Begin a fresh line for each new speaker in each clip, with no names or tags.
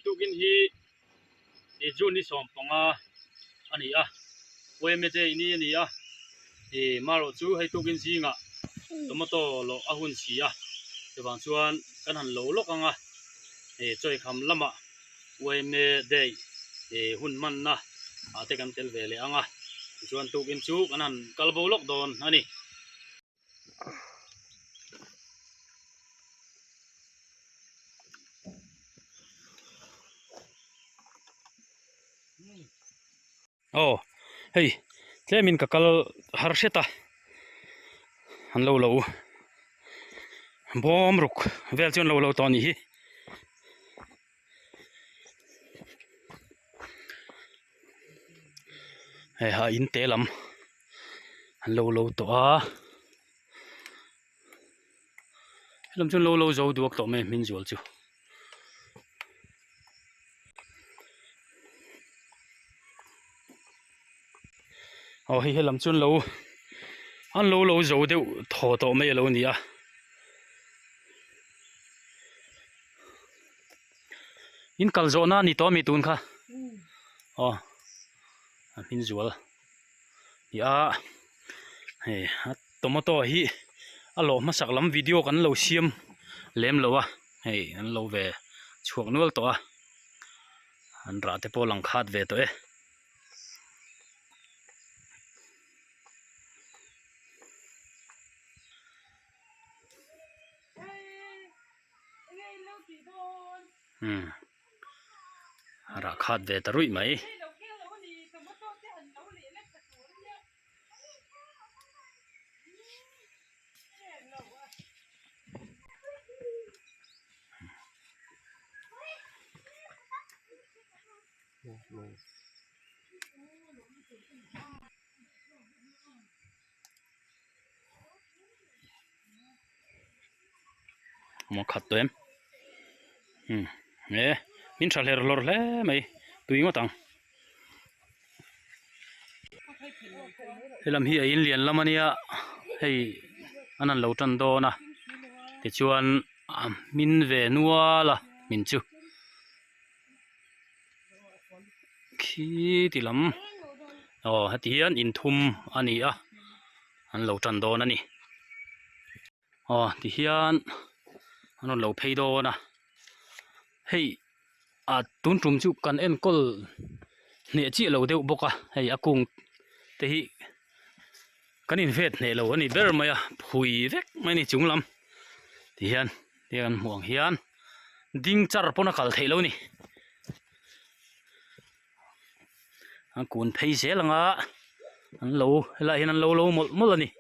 tukin hi ih June ni 15 a ni a YMA day ni a ni a ih marawh chu hei tukin zingah tomato lawh a hun si a chuvang chuan kan han lo lawk ang a ih chawikham lamah YMA day ih hun hmanna ah te kan tel ve leh ang a tichuan tukin chu kan han kal bo lawk dawn a ni. Aw hei tlemin ka kal har hret a an lo lo bawm ruk vel chu an lo lo tawh a nih hi. Hei ha in te lam an lo lo tawh a helam chu an lo lo zo duak tawh mai a hmin zual chu. Aw hei helam chu an lo an lo lo zo deuh thaw tawh mai a lo ni a. In kal zawh na a ni tawh ami tun kha aw a hmin zual ni a hei a tomato hi a lawh hmasak lam video kan lo siam lem lo a hei an lo ve chhuak nual tawh a an rah te pawh a lang khat ve tawh e. Umm a rah khat ve ta ruih mai. Maw khat tawh em umm e min tha hler hlawr hle mai tui ngawt ang helam hi a in lian lam ania hei an han lo tan dawn a tichuan a hmin ve nual a hmin chu khi ti lam aw heti hian inthum a ni a an lo tan dawn a ni aw ti hian an rawn lo phei dawn a hei ah tun tum chu kan enkawl hneh chiah lo deuh bawk a hei a kung te hi kan invet hneh lo a ni ber mai a phui vek mai a ni chung lam ti hian. Hei kan hmuh ang hian ding char pawn a kal theih loh a ni an kun phei zel ang a an lo helaiah hian an lo lo mawlh mawlh a ni.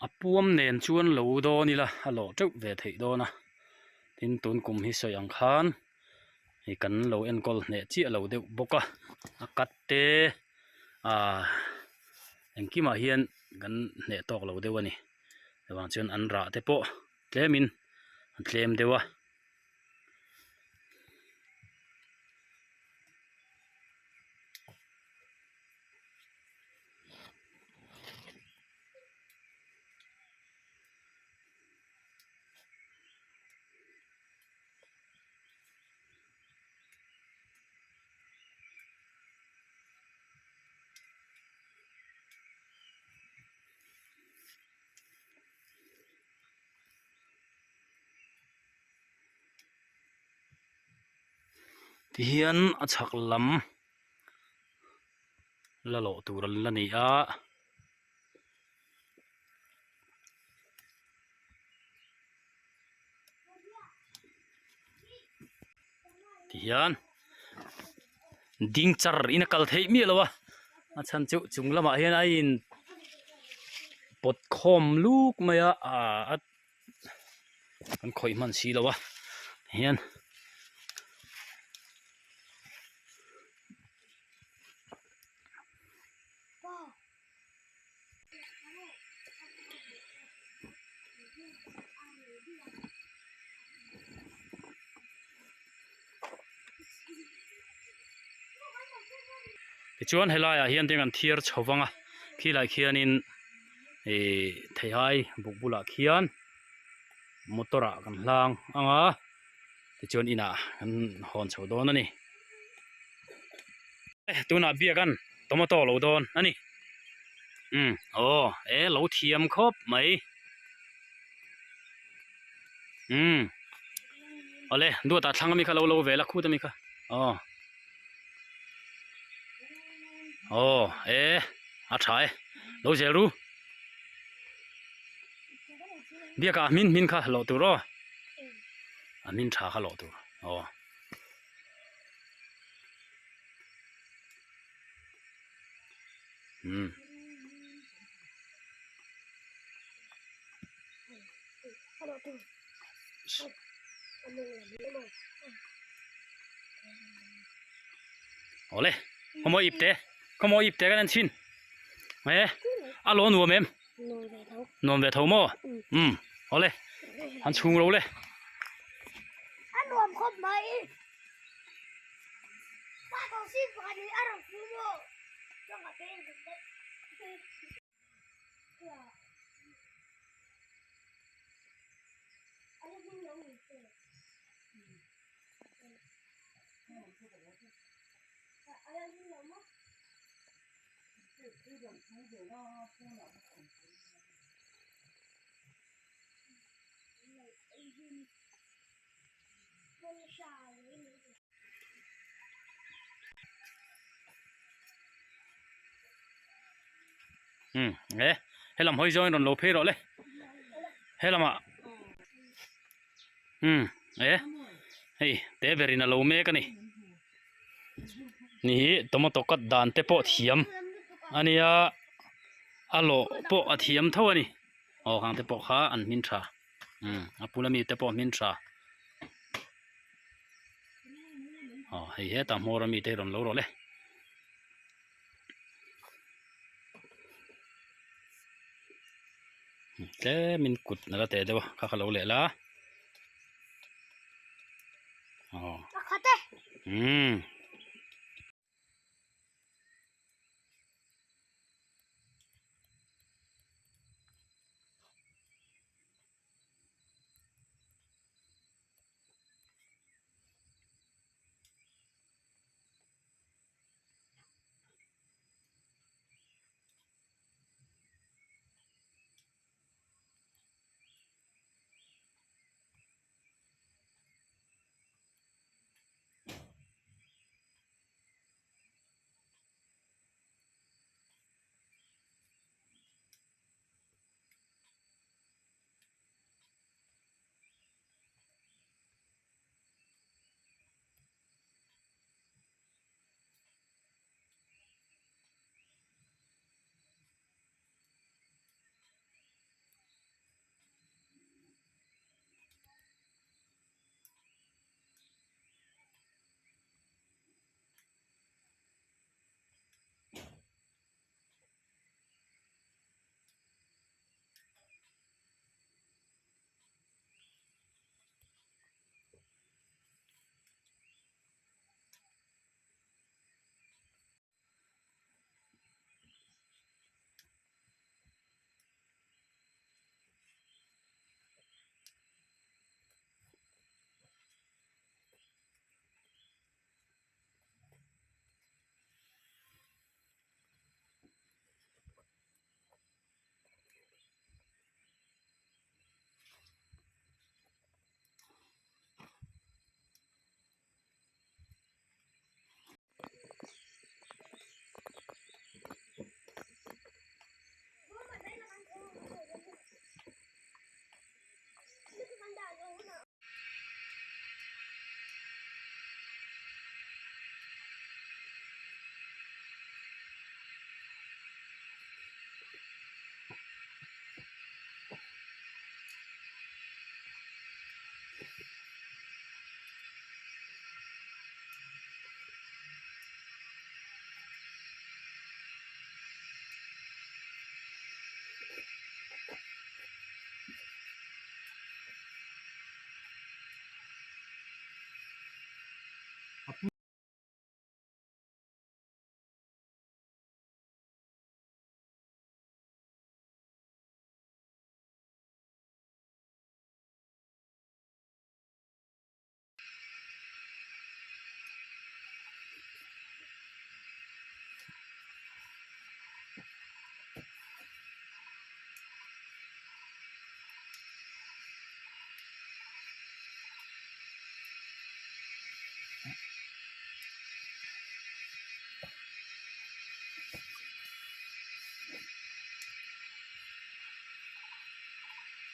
A puam nen chuan lo dawn ila a lawh teuh ve theih dawn a tin tun kum hi sawi ang khan hei kan lo enkawl hneh chiah lo deuh bawk a a cut te ahh engkimah hian kan hneh tawk lo deuh a ni chuvang chuan an rah te pawh tlemin a tlem deuh a. Tihian a chhak lam la lawh tur an la ni a. Tihian ding char in a kal theih miah lo a a chhan chu chung lamah hian a in pawt khawm luk mai a ah a an khawih hman si lo a hian. Tichuan helaiah hian tiang an thiar chho vang a khilai khianin ihh theihai buk bulah khian motor ah kan hlang ang a tichuan inah kan hawn chho dawn a ni. Tunah biak an tomato lo dawn a ni. Umm aw e lo thiam khawp mai. Umm awle duatah thlang ami kha lo lo ve la khut ami kha aw. Aw e a tha e lo zel ru biakah hmin hmin kha lawh tur aw a hmin tha kha lawh tur aw. Umm. Awle khawmaw ip te khawmaw ip te kan en chhin e a lo nuam em nuam ve tho maw um awle han chhung lo le
a nuam khawp mai pa ko si pakhat hi a rawn fu maw chuan ka peng daih.
Um e helam hawi zawngin rawn lo phei rawh le helamah um e hei te berin a lo mek a ni ni hi tomato cut dan te pawh thiam a nia a lawh pawh a thiam tho a ni aw khang te pawh kha an hmin tha um a bula mi te pawh a hmin tha aw hei hetah hmawr ami te hi rawn lo rawh le. Tlemin kut nala teh deuh a kha kha lo leh la aw umm.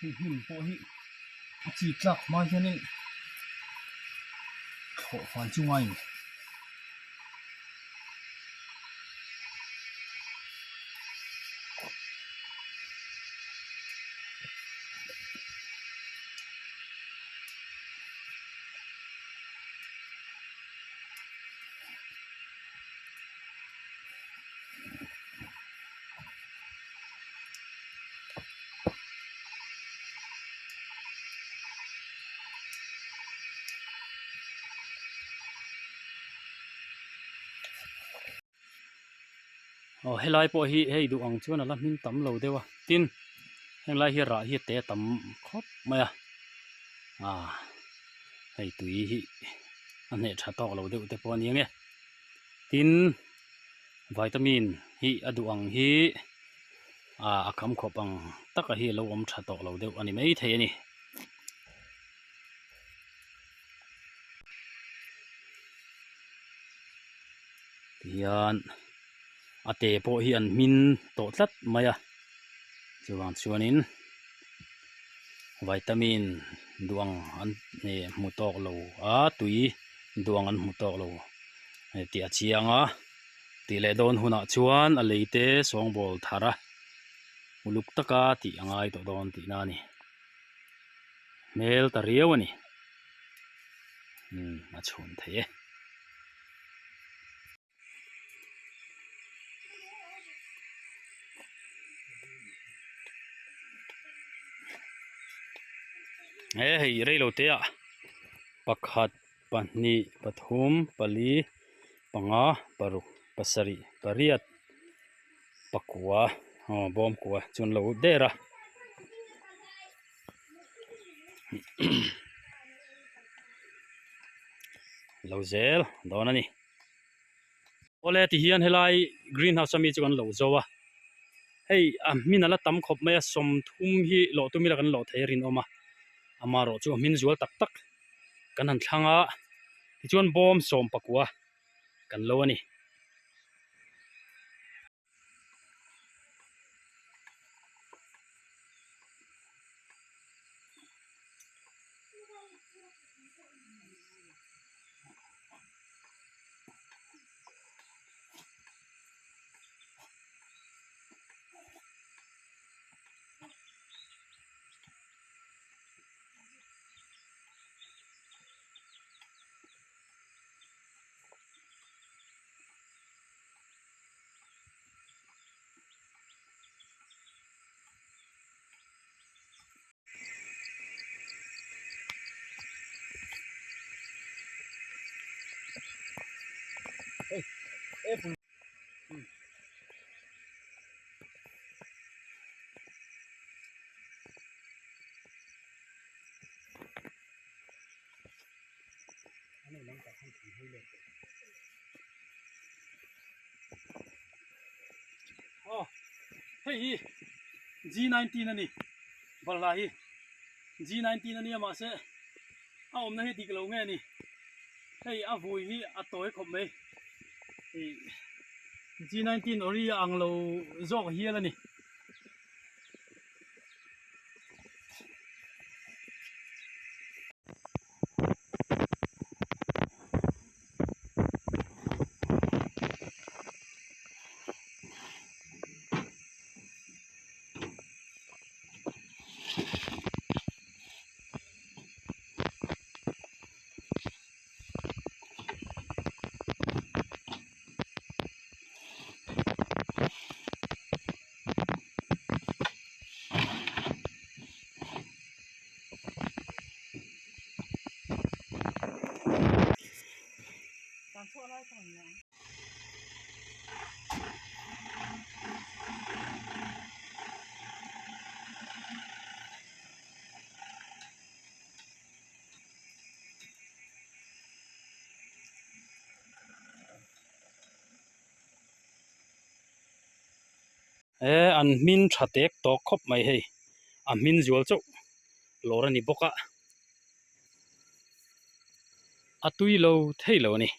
Hei hmun pawh hi a chi tlak hma hianin thlawh fai chu ngai a ni. Aw helai pawh hi hei duh ang chuan a la hmin tam lo deuh a tin henglai hi rah hi a te tam khawp mai a ah hei tui hi a hneh tha tawk lo deuh te pawh a ni ang e tin. Vitamin hi a duh ang hi ah a kham khawp ang taka hi a lo awm tha tawh lo deuh a ni maithei a ni. Tihian a te pawh hi an hmin tawh tlat mai a chuvang chuanin vitamin duh ang an hmu tawk lo a tui duh ang an hmu tawk lo. Hei tih a chiang a tih leh dawn hunah chuan a lei te sawngbawl thar a uluk taka tih a ngai tawh dawn tihna a ni hmel ta riau a ni umm a chhun thei e. He hei rei lo te ah pakhat. Pahnih, pathum, pali, panga, paruk, pasarih, pariat, pakua aw bawm kua chu an lo der a lo zel dawn a ni. Awle ti hian helai green house ami chu kan lo zo a hei a hmin a la tam khawp mai a sawmthum hi lawh tum ila kan lawh thei a rinawm a amaherawhchu a hmin zual tak tak. Kan han thlang a tichuan bawm sawm pakua kan lo a ni. Aw hei hi G19 a ni balhla hi G19 a nia mahse a awmna hi dik lo nge ni hei a vui hi a tawi khawp mai hei G19 ori a ang lo zawk hial a ni. He an hmin tha tek tawk khawp mai hei a hmin zual chauh lawr a ni bawk a a tui lo thei lo a ni.